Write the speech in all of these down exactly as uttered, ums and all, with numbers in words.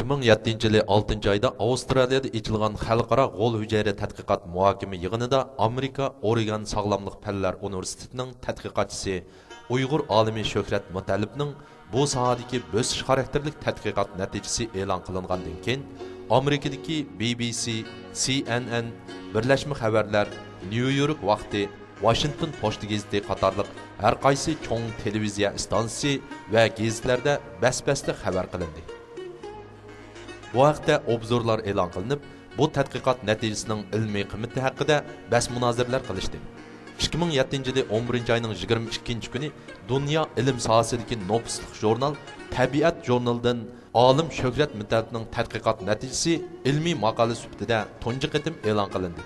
ئىككى مىڭ يەتتىنچى يىلى ئالتىنچى ئايدا ئاۋسترالىيەدە ئېچىلغان خەلقئارا غول ھۈجەيرە تەتقىقات مۇھاكىمە يىغىنىدا ئامېرىكا ئورېگان ساغلاملىق پەنلەر ئۇنىۋېرسىتېتىنىڭ تەتقىقاتچىسى، ئۇيغۇر ئالىمى شۆھرەت مۇتەللىپنىڭ بۇ ساھەدىكى بۆسۈش خاراكتېرلىك تەتقىقات نەتىجىسى ئېلان قىلىنغاندىن كېيىن، ئامېرىكىدىكى بى بى سى، سى ئېن ئېن، بىرلەشمە خەۋەرلەر، نيۇ يورك ۋاقتى، ۋاشىنگتون پوچتا گېزىتى قاتارلىق ھەر قايسى چوڭ تېلېۋىزىيە ئىستانسىسى ۋە گېزىتلەردە بەس-بەستە خەۋەر قىلىندى. بۇ ھەقتە ئوبزورلار ئېلان قىلىنىپ، بۇ تەتقىقات نەتىجىسىنىڭ ئىلمىي قىممىتى ھەققىدە بەس-مۇنازىرىلەر قىلىشتى. ئىككى مىڭ يەتتىنچى يىلى ئون بىرىنچى ئاينىڭ يىگىرمە ئىككىنچى كۈنى دۇنيا ئىلىم ساھەسىدىكى نوپۇسلۇق ژۇرنال تەبىئەت ژۇرنىلىدىن ئالىم شۆھرەت مۇتەللىپنىڭ تەتقىقات نەتىجىسى ئىلمىي ماقالە سۈپىتىدە تۇنجى قېتىم ئېلان قىلىندى.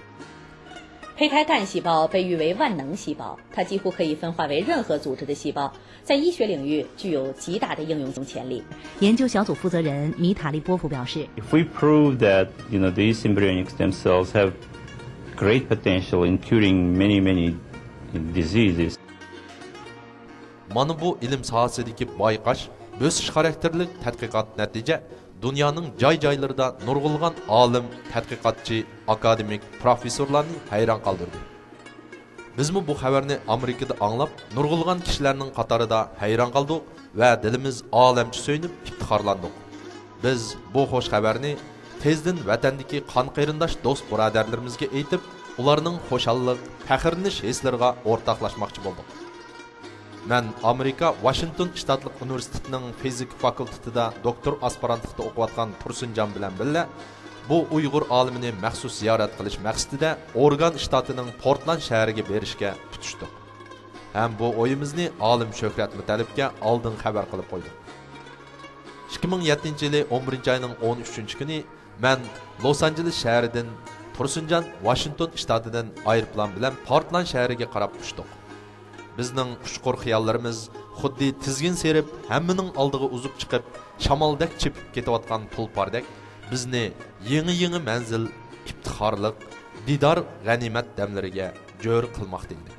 胚胎干细胞被誉为万能细胞，它几乎可以分化为任何组织的细胞，在医学领域具有极大的应用潜力。研究小组负责人米塔利波夫表示， If we prove that, you know, these embryonic stem cells have great potential in curing many, many diseases, مانا بۇ ئىلىم ساھەسىدىكى بايقاش، بۆسۈش خاراكتېرلىك تەتقىقات نەتىجە دۇنيانىڭ جاي-جايلىرىدا نۇرغۇنلىغان ئالىم، تەتقىقاتچى، ئاكادېمىك، پروفېسسورلارنى ھەيران قالدۇردى. بىزمۇ بۇ خەۋەرنى ئامېرىكىدا ئاڭلاپ، نۇرغۇنلىغان كىشىلەرنىڭ قاتارىدا ھەيران قالدۇق ۋە دىلىمىز ئالەمچە سۆيۈنۈپ ئىپتىخارلاندۇق. بىز بۇ خۇش خەۋەرنى تېزدىن ۋەتەندىكى قان قېرىنداش دوست بۇرادەرلىرىمىزگە ئېيتىپ، ئۇلارنىڭ خۇشاللىق، پەخىرلىنىش ھېسلىرىغا ئورتاقلاشماقچى بولدۇق. مەن ئامېرىكا ۋاشىنگتون شتاتلىق ئۇنىۋېرسىتېتىنىڭ فىزىكا فاكۇلتېتىدا دوكتور ئاسپىرانتلىقتا ئوقۇۋاتقان تۇرسۇنجان بىلەن بىللە بۇ ئۇيغۇر ئالىمىنى مەخسۇس زىيارەت قىلىش مەقسىتىدە ئورېگان شتاتىنىڭ پورتلاند شەھىرىگە بېرىشكە پۈتۈشتۇق ھەم بۇ ئويىمىزنى ئالىم شۆھرەت مۇتەللىپكە ئالدىن خەۋەر قىلىپ قويدۇق. ئىككى مىڭ يەتتىنچى يىلى ئون بىرىنچى ئاينىڭ ئون ئۈچىنچى كۈنى مەن لوس ئانژېلېس شەھىرىدىن، تۇرسۇنجان ۋاشىنگتون شتاتىدىن ئايروپىلان بىلەن پورتلاند شەھىرىگە قاراپ ئۇچتۇق. بىزنىڭ ئۇچقۇر خىياللىرىمىز خۇددى تىزگىن سىيرىپ، ھەممىنىڭ ئالدىغا ئۇزۇپ چىقىپ، شامالدەك چېپىپ كېتىۋاتقان تۇلپاردەك بىزنى يېڭى-يېڭى مەنزىل، ئىپتىخارلىق، دىدار، غەنىيمەت دەملىرىگە جۆر قىلماقتا ئىدى.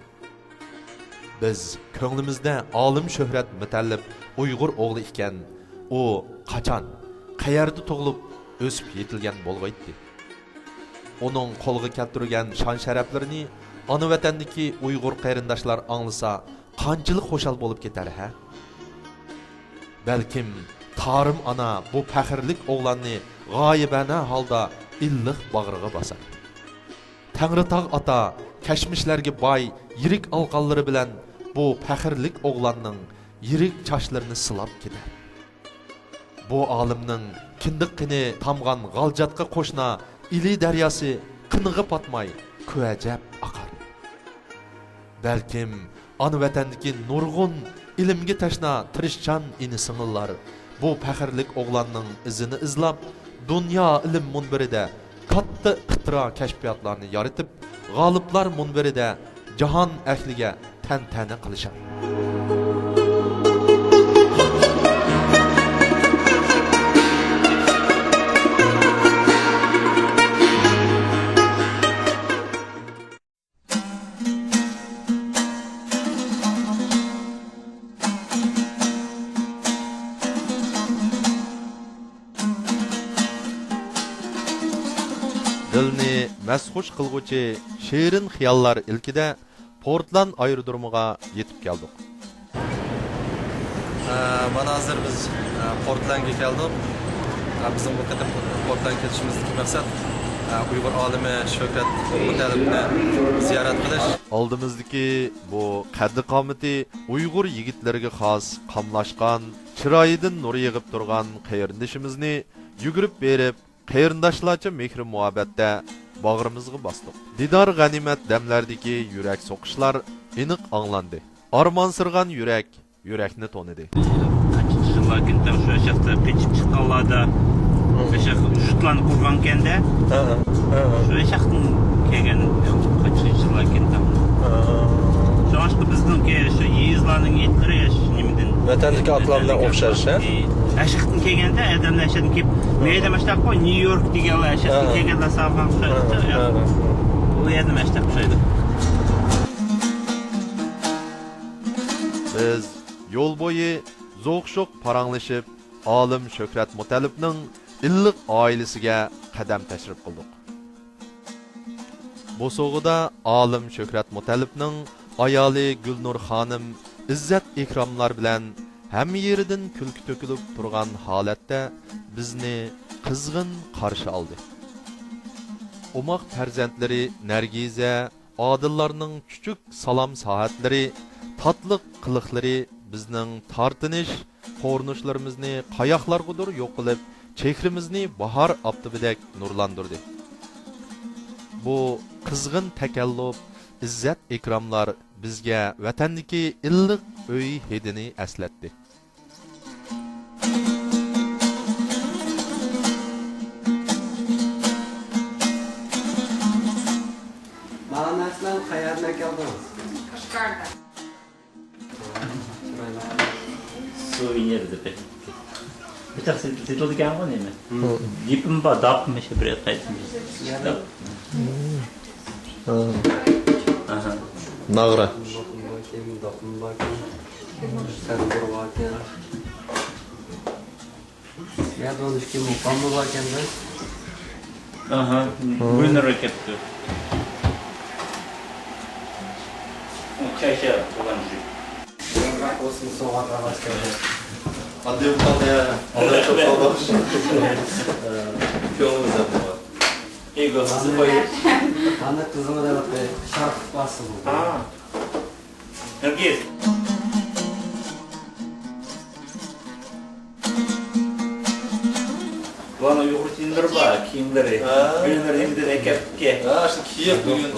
بىز كۆڭلىمىزدە ئالىم شۆھرەت مۇتەللىپ ئۇيغۇر ئوغلى ئىكەن، ئۇ قاچان، قەيەردە تۇغۇلۇپ، ئۆسۈپ يېتىلگەن بولغىيتتى. ئۇنىڭ قولغا كەلتۈرگەن شان-شەرەپلىرىنى ئانا ۋەتەندىكى ئۇيغۇر قېرىنداشلار ئاڭلىسا، قانچىلىك خۇشال بولۇپ كېتەر ھە؟ بەلكىم تارىم ئانا بۇ پەخىرلىك ئوغلاننى غايىبانە ھالدا ئىللىق باغرىغا باسار. تەڭرىتاغ ئاتا كەچمىشلەرگە باي يىرىك ئالىقانلىرى بىلەن بۇ پەخىرلىك ئوغلاننىڭ يىرىك چاچلىرىنى سىلاپ كېتەر. بۇ ئالىمنىڭ كىندىك قېنى تامغان غالجاتقا قوشنا ئىلى دەرياسى قېنىغا پاتماي كۆەجەپ ئاقار. بەلكىم ئانا ۋەتەندىكى نۇرغۇن ئىلىمگە تەشنا تىرىشچان ئىنى-سىڭىللار بۇ پەخىرلىك ئوغلاننىڭ ئىزىنى ئىزلاپ، دۇنيا ئىلىم مۇنبىرىدە كاتتا ئىختىرا-كەشپىياتلارنى يارىتىپ، غالىبلار مۇنبىرىدە جاھان ئەھلىگە تەنتەنە قىلىشار. دىلنى مەستخۇش قىلغۇچى شېرىن خىياللار ئىلكىدە پورتلاند ئايرودرومىغا يېتىپ كەلدۇق. مانا ھازىر بىز پورتلاندغا كەلدۇق. بىزنىڭ بۇ قېتىم پورتلاندغا كېلىشىمىزدىكى مەقسەت ئۇيغۇر ئالىمى شۆھرەت مۇتەللىپنى زىيارەت قىلىش. ئالدىمىزدىكى بۇ قەددى-قامىتى ئۇيغۇر يىگىتلىرىگە خاس قاملاشقان، چىرايىدىن نۇر يېغىپ تۇرغان قېرىندىشىمىزنى يۈگۈرۈپ بېرىپ، قېرىنداشلارچە مېھرى-مۇھەببەتتە باغرىمىزغا باستۇق. دىدار غەنىيمەت دەملەردىكى يۈرەك سوقۇشلار ئېنىق ئاڭلاندى. ئارمانسىرىغان يۈرەك يۈرەكنى تونىدى. قانچىنچى يىللاركىن تەڭ شۇ شەخسلەر قېچىپ چىققانلاردا شۇ شەخس شۇتلارنى قۇرغانكەندە، شۇ شەخستىن كەلگەن قانچىنچى يىللاركىن تەڭ. شۇڭلاشقا بىزنىڭكى شۇ يېزىلارنىڭ ئېتلىرى نېمىدىن، ۋەتەندىكى ئاتلار بىلەن ئوخشاش، ھە؟ ئەشەختىن كەلگەندە ئادەملەر ئەشەدىن كېلىپ، مەيدە ماشتاق قوي، نيۇ يورك دېگەنلەر ئەشەدىن كەلگەنلەر سالغان ئوخشاش. ئۇ يەردە ماشتاق ئوخشايدۇ. بىز يول بويى زوق-شوق پاراڭلىشىپ، ئالىم شۆھرەت مۇتەللىپنىڭ ئىللىق ئائىلىسىگە قەدەم تەشرىپ قىلدۇق. بوسۇغىدا ئالىم شۆھرەت مۇتەللىپنىڭ ئايالى گۈلنۇر خانىم ئىززەت-ئىكراملار بىلەن ھەممە يېرىدىن كۈلكە تۆكۈلۈپ تۇرغان ھالەتتە بىزنى قىزغىن قارشى ئالدى. ئوماق پەرزەنتلىرى نەرگىزە، ئادىللارنىڭ چۈچۈك سالام سائەتلىرى، تاتلىق قىلىقلىرى بىزنىڭ تارتىنىش، قورۇنۇشلىرىمىزنى قاياقلارغىدۇر يوق قىلىپ، چېھرىمىزنى باھار ئاپتىپىدەك نۇرلاندۇردى. بۇ قىزغىن تەكەللۇپ، ئىززەت-ئىكراملار بىزگە ۋەتەندىكى ئىللىق ئۆي ھىدىنى ئەسلەتتى. مانا نەرسىلەرنى قەيەردىن ئەكەلدىڭىز؟ قەشقەردىن. سۇۋېنىر دەپ. بىر تەخسە سېتىلىدىكەنغۇ نېمە؟ گېپىم بار، داپمۇ شۇ بىر قايتىم. ئاھا. ناغرا. سەندۇر باركەن. يا، دونۇشكى مۇقاممۇ باركەن بىز. ئاھا، بۇينۇر كەپتۇ. چايشا بولغان. ئاندىن قالدى، ئاندىن قالدى. كۆڭلىمىزدە بار. ئىگو، ھازىر قويۇپ. ئانا قىزىمغا دەپ شارپ قىلىپ بارسىز. ھا. نەرگىز. بۇلارنىڭ ئۇيغۇر كىيىملىرى بار، كىيىملىرى. ھا. بۈگۈنلەر يېڭىدىن ئەكەپتىكەن. ھا، شۇ كىيىپ بۈگۈن.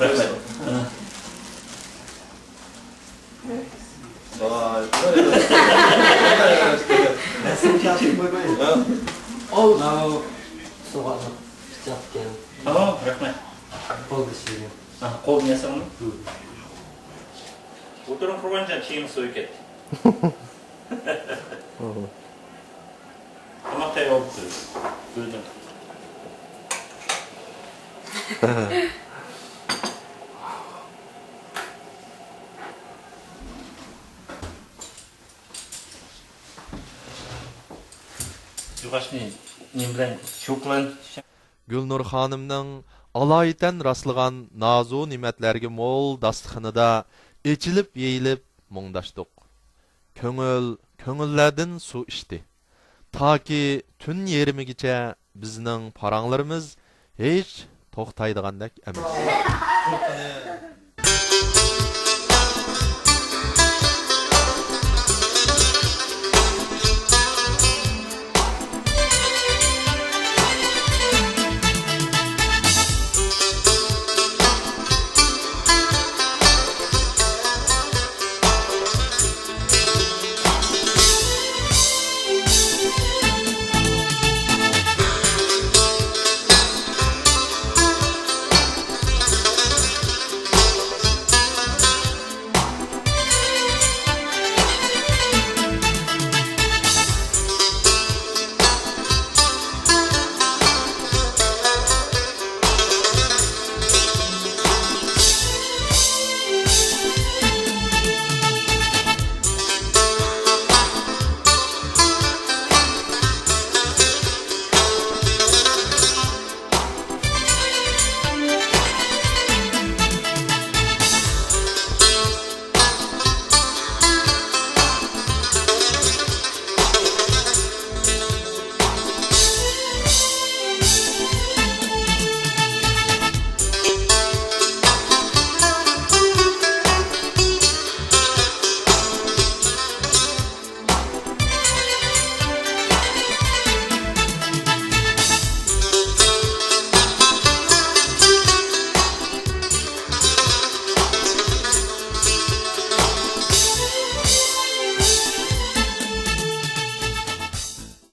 رەھمەت. ھا. ۋاي. رەسىم چاقىپ قويماي. ھا. ئاۋۇ. سوغۇقلۇق پىچاقكەن. تامام، رەھمەت. قول ئىشلىگەن. ھا، قولدىن ياسىغانمۇ؟ ھە. ئولتۇرۇڭ، قۇربانجان، چېيىڭىز سوۋۇپ كەتتى. تاماق تەييار بوپتۇ. بىلدىم. يوغاشنى نېمە بىلەن، شۇ بىلەن؟ گۈلنۇر خانىمنىڭ ئالايىتەن راسلىغان نازۇ نېمەتلەرگە مول داستىخىنىدا ئېچىلىپ يېيىلىپ مۇڭداشتۇق. كۆڭۈل كۆڭۈللەردىن سۇ ئىچتى. تاكى تۈن يېرىمىگىچە بىزنىڭ پاراڭلىرىمىز ھېچ توختايدىغاندەك ئەمەس.